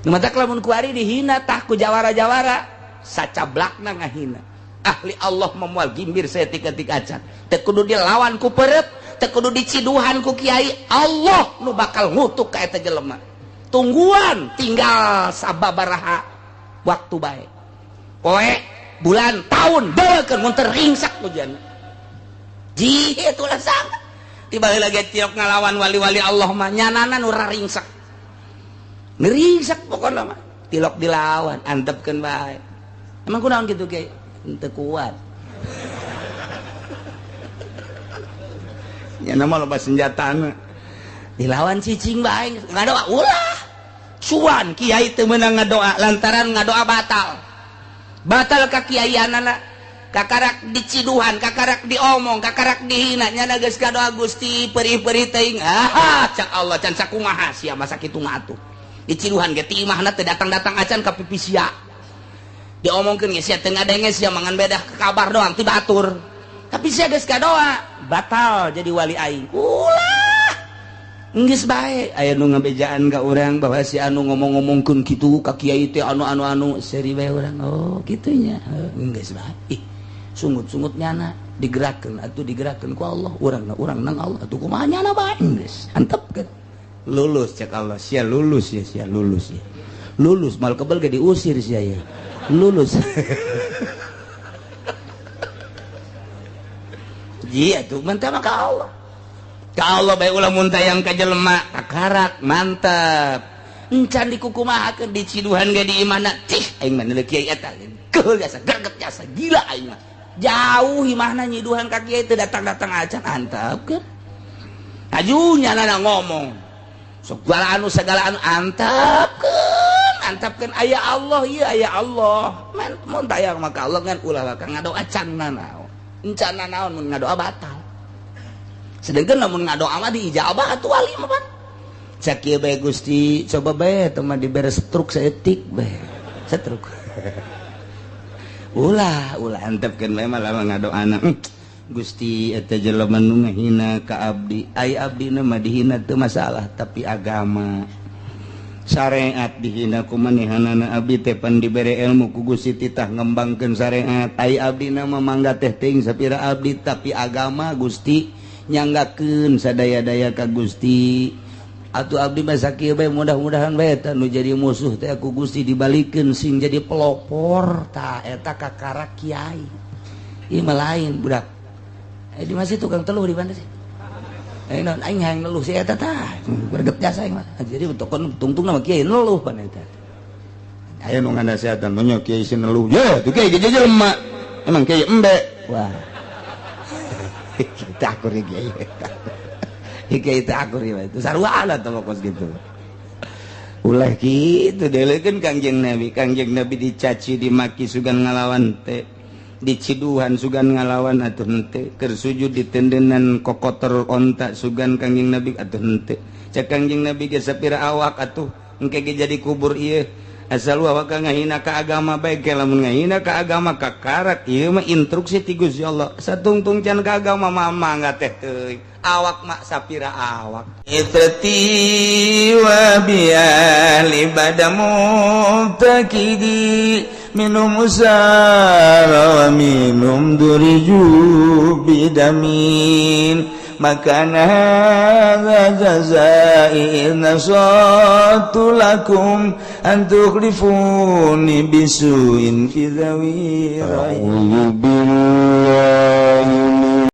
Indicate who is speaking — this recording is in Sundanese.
Speaker 1: Nu matak lamun kuari dihina tah ku jawara-jawara sacablakna ngahina. Ahli Allah memual gimbir saeutik-eutik acan. Teu kudu dilawan ku perep, teu kudu diciduhan ku kiai, Allah nu bakal ngutuk ka eta jelema. Tungguan tinggal sababaraha waktu bae. Poe, bulan, tahun, deukeun mun teu ringsak hujan. Ji itulah sangat. Tiba lagi tiok ngalawan wali-wali Allah mah nyanana nu ringsak. Ngerisak pokoknya mah. Tilok dilawan, antepkeun bae. Emang kunaon kitu kiai? Henteu kuat. Nyana mah loba senjatana. Dilawan cicing bae, ngadoa ulah. Suan kiai teu meunang ngadoa lantaran ngadoa batal. Batal ka kiaianana. Kakarak diciduhan, kakarak diomong, kakarak dihina, nyana geus kadoa Gusti perih-perih teuing. Ah, cak Allah can sakumaha sia masa kitu mah atuh. Diciduhan ge ti imahna teu datang-datang acan ka pipi sia. Diomongkeun ge sia teu ngadenge sia mangan bedah kabar doang ti batur. Tapi sia geus kadoa, batal jadi wali aing. Ulah. Geus bae aya nu ngabejaan ka urang bahwa si anu ngomong-ngomongkeun kitu ka kiai teh anu-anu-anu seuri bae urang. Oh, kitu nya. Geus bae. Ih, sungut-sungut nyana digerakkeun atuh digerakkeun ku Allah, urang urang nang Allah atuh kumaha nyana bae geus antepkeun. Lulus cek Allah, sia lulus ya, sia lulus ya. Lulus mal kebel ge diusir sia ya. Lulus. Ji atuh mantap ka Allah. Ka Allah bae ulah mun tayang ka jelema kakarak mantap. Encan dikukumahakeun diciduhan ge di imahna cih aing mah kiai eta keul jasa greget jasa gila aing mah. Jauh imahna nyiduhan ka kiai teu datang-datang acan antepkeun. Aju nyana ngomong segala anu antepkeun, antepkeun aya Allah ieu aya Allah. Mun tayang mah ka Allah ngan ulah ka ngadoa can nanaon. Encan nanaon mun ngadoa batal. Sedangkan lamun ngadoa mah diijabah atuh wali mah pan. Cak kieu bae Gusti, coba bae teh mah dibere struk saeutik bae. Struk. Ulah, ulah antepkeun bae mah lamun ngadoana. Gusti eta jelema nu ngahina ka abdi, ai abdina mah dihina teu masalah, tapi agama syariat dihina ku manehanana abdi teh pan dibere ilmu ku Gusti titah ngembangkeun syariat, ai abdina mah mangga teh teuing sapira abdi, tapi agama Gusti nyanggakeun sadaya-daya ka Gusti. Atuh abdi mah sakieu bae mudah-mudahan bae eta nu jadi musuh teh ku Gusti dibalikeun sing jadi pelopor tah eta kakara kiai. Ieu mah lain budak. Di masih tukang teluh di mana sih? Non aing hayang neluh si eta tah. Greget jasa aing mah. Jadi tokon tungtung nama kiai neluh pan eta. Aya nu nganasehatan nya kiai si neluh. Ye, tu kiai ge jelema. Emang kiai embe. Wah. Kita akur kiai. Kiai teh akur ieu itu sarua atuh kos kitu. Ulah kitu deulekeun Kangjeng Nabi. Kangjeng Nabi dicaci dimaki sugan ngalawan teh. Diciduhan sugan ngalawan atuh henteu, keur sujud ditendenan kokotor onta sugan Kangjeng Nabi atuh henteu. Cek Kangjeng Nabi ge sapira awak atuh engke ge jadi kubur ieu. Asal awak ngahina ka agama bae ge lamun ngahina ka agama kakarak ieu mah instruksi ti Gusti Allah. Satungtung can ka agama mah mangga teh teuing. Awak mak sapira awak.
Speaker 2: Itrati wa biali badamu takidi minum usara wa minum duriju bidamin makana hadza jazai nasatu lakum an tukhlifuni bisuin fi dhawi.
Speaker 3: A'udzu billahi